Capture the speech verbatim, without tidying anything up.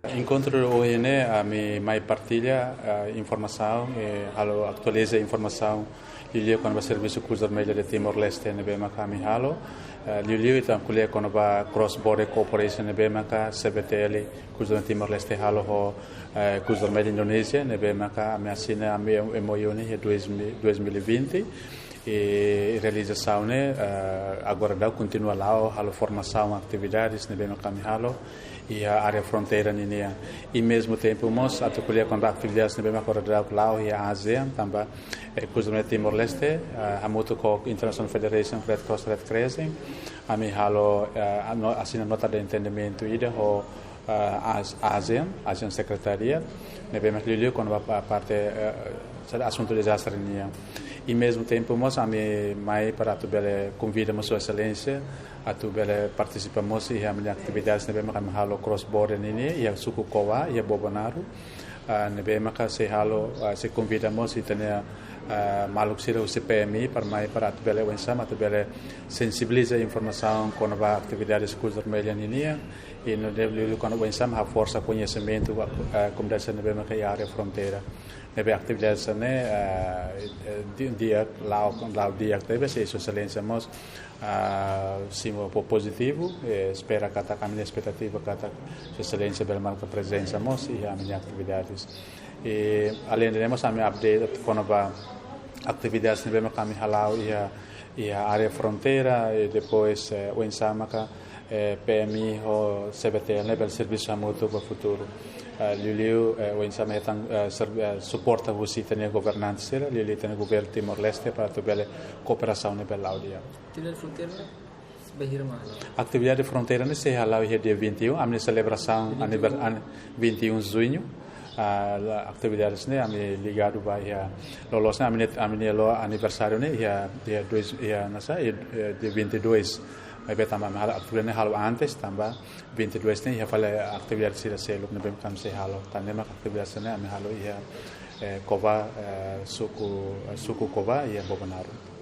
Enkontru ohin ne'e, ami mai partilla, ah, informasaun, eh, halo atualiza informasaun, liuliu kona-ba servisu Cruz Vermelha de Timor-Leste ne'ebé maka ami halo, eh, liuliu ita ko'alia kona-ba cross border cooperation ne'ebé maka C B T L, Cruz Vermelha Timor-Leste halo ho, eh, Cruz Vermelha Indonézia, ne'ebé maka ami asina ami M O U ne'e iha dois mil, dois mil e vinte, i realizasaun ne'e, eh, agora daudaun kontinua la'o, halo formasaun, atividades ne'ebé maka ami halo iha área fronteira ninian. I mezmu tempu mós atu ko'alia kona-ba atividades ne'ebé maka agora daudaun la'o iha ASEAN, tanba, eh, Cruz Vermelha Timor-Leste, eh, hamutuk ho International Federation Red Cross Red Crescent, ami halo, eh, ano-, asina nota de entendimentu ida ho, eh, AS-, ASEAN, ASEAN Secretariat, ne'ebé maka liuliu kona-ba pa-, parte, eh, saida, asuntu dezastre nian. I mezmu tempu mós ami mai para atu bele konvida mós Sua Exelénsia atu bele partisipa mós iha ami-nia atividades ne'ebé maka ami halo cross border ninian iha suku Cobar, iha Bobonaro. Ah, ne'ebé maka sei halo, ah, sei konvida mós ita-nia, ah, maluk sira husi P M I para mai para atu bele oinsá mak atu bele sensibiliza informasaun kona-ba atividades Cruz Vermelha ninian, i no deve liu kona-ba oinsá mak haforsa koñesimentu ba, ah, komunidade sira ne'ebé maka iha área fronteira. Ne'ebé atividade sira-ne'e, ah, eh, di-, di'ak, la'o, la'o di'ak tebes, i Sua Exelénsia mós, ah, simu po-, pozitivu, eh, espera katak, ami-nia espetativa katak Sua Exelénsia bele marka prezensa mós iha ami-nia atividades. I aleinde ne'e mós ami update kona-ba atividades ne'ebé maka ami hala'o iha, iha área fronteira, i depois, eh, oinsá maka, eh, P M I ho C B T L ne'e bele servisu hamutuk ba futuru. Eh, liuliu, eh, oinsá mak hetan, eh, ser-, eh, suporta husi ita-nia governante sira, liuliu ita-nia governu Timor-Leste para atu bele kooperasaun ne'e bele la'o di'ak. Atividade fronteira bainhira mak hala'o? Atividade fronteira ne'e sei hala'o iha dia vinte e um, ami-nia selebrasaun aniver-, an-, vinte e um de junho. Ah, la-, atividades ne'e ami ligadu ba iha, loloos ne'e ami-nia, ami-nia loron aniversáriu ne'e iha, iha dois, iha nasa, iha, iha dia vinte e dois. Maibé tanba ami halo atividade ne'e halo antes, tanba vinte e dois ne'e iha fali atividade sira seluk ne'ebé maka ami sei halo. Tan ne'e maka atividade ne'e ami halo iha, eh, Cobar, eh, suku, eh, suku Cobar iha Bobonaro.